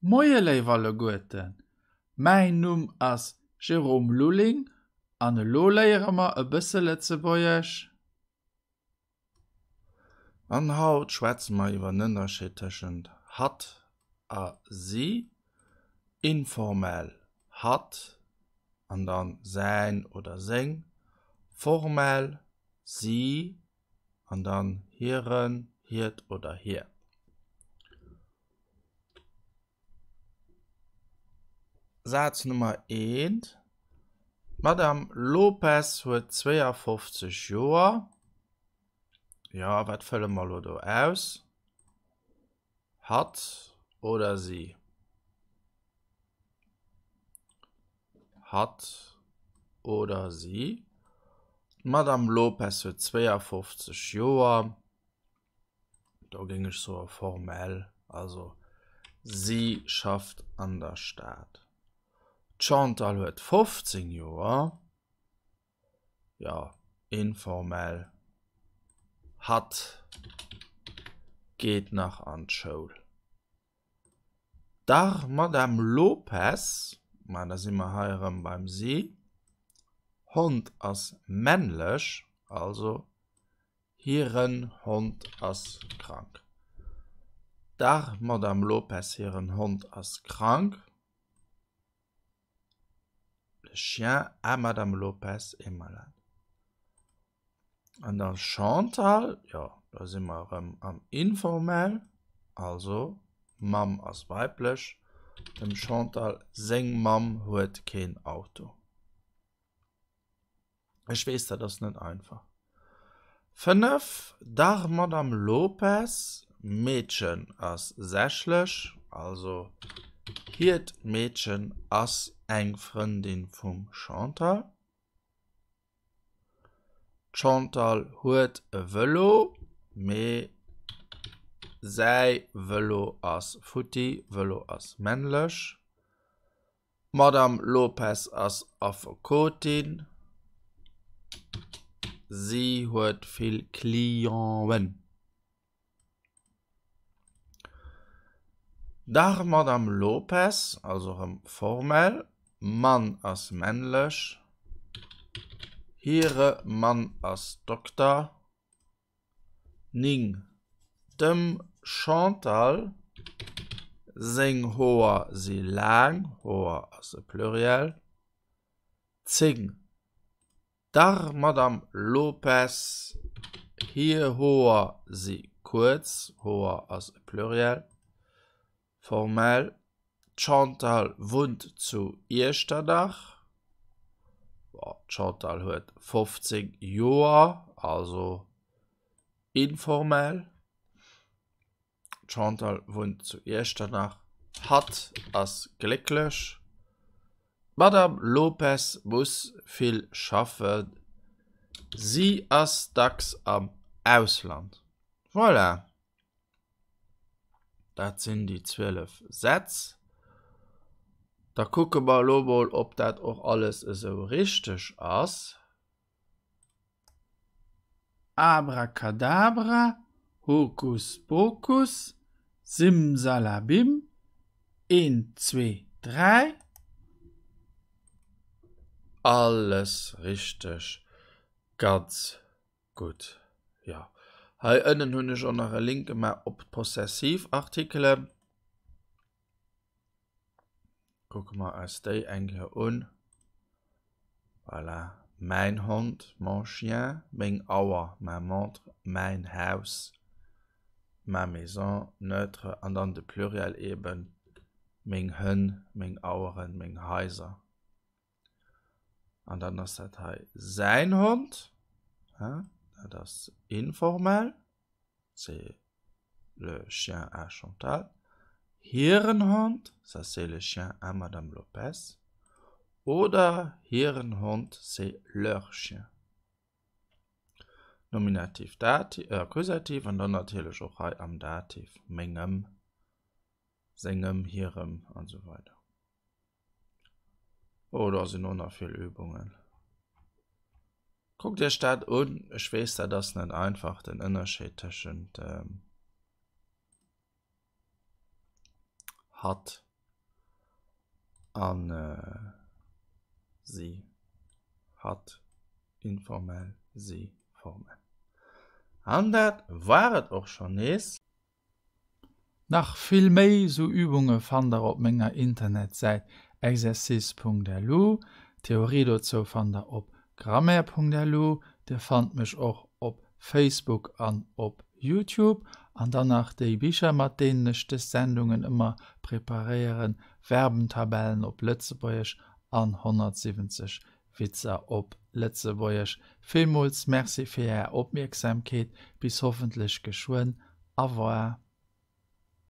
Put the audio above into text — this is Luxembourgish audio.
Moie léif alleguerten, mäin Numm ass Jérôme Lulling an elo léiere mer e bësse Lëtzebuergesch. An haut schwätze mer iwwer den Ënnerscheed tëschent hatt a si, informell hatt an dann säin oder seng, formell si an dann hiren, hiert oder hir. Saz Nummer eent, D'Madame Lopes huet 52 Joer. Jo, wat fëlle mer elo do aus? Hatt oder si? Hatt oder si? D'Madame Lopes huet 52 Joer. Do géing ech soe formell, also si schafft an der Stad. D'Chantal huet 15 Joer. Jo, informell, hatt geet nach an d'Schoul. Der Madame Lopes, ma da si mer hei erëm beim si, Hond ass männlech, also hiren Hond ass krank. Der Madame Lopes hiren Hond ass krank. Le chien à Madame Lopes est malade. An der Chantal, jo, do si mer erëm am Informell, also Mamm ass weiblech, dem Chantal seng Mamm huet keen Auto. Ech weess, dat ass net einfach. 5, Der Madame Lopes Meedchen ass sächlech, also hiert Meedchen ass eng Frëndin vum Chantal. D'Chantal huet e Vëlo, mee säi Vëlo ass futti, Vëlo ass männlech. D'Madame Lopes ass Affekotin. Si huet vill Clienten. Der Madame Lopes, also erëm formell, Mann ass männlech, hire Mann ass Dokter. 9, Dem Chantal seng Hoer si laang, Hoer ass e Pluriel. 10, Der Madame Lopes hir Hoer si kuerz, Hoer ass e Pluriel. Formell, D'Chantal wunnt zu Iechternach. D'Chantal huet 15 Joer, also informell. D'Chantal wunnt zu Iechternach. Hatt ass glécklech. D'Madame Lopes muss vill schaffen. Si ass dacks am Ausland. Voilà. Dat sinn déi 12 Sätz. Da kucke mer elo mol, ob dat och alles esou richteg ass. Abracadabra, Hokus Pokus, Simsalabim, een, zwee, dräi. Alles richteg, ganz Gutt, jo. Hei ënnen hunn ech och nach e Link gemaach op d'Possessivartikelen. Kucke mer eis déi eng Kéier un. Voilà, mäin Hond, mon chien, meng Auer, ma montre, mäin Haus, ma maison, neutre, an dann de Pluriel eben, meng Hënn, meng Aueren, meng Haiser. An dann ass dat hei säin Hond. Dat ass informell. C'est le chien à Chantal. Hiren Hond, ça c'est le chien à Madame Lopes. Oder hiren Hond, c'est leur chien. Nominativ, Dativ, äh, Akkusativ an dann natierlech och hei am Dativ mengem, sengem, hirem an esou weider. Oh, do sinn och nach vill Übungen. Kuckt iech dat un. Ech weess, dat ass net einfach, den Ënnerscheed tëschent ähm, hatt. An si, hatt informell, si formell. An dat war et och schonn nees. Nach vill méi sou Übunge fannt der op menger Internetsäit exercice.lu. D'Theorie dozou fannt der op grammaire.lu. Dir fannt mech och op Facebook an op Youtube. An dann nach déi Bicher mat deenen ech dës Sendungen ëmmer preparéieren, Verbentabellen op Lëtzebuergesch an 170 Witzer op Lëtzebuergesch. Villmools Merci fir Är Opmierksamkeet. Bis hoffentlech geschwënn. Au revoir.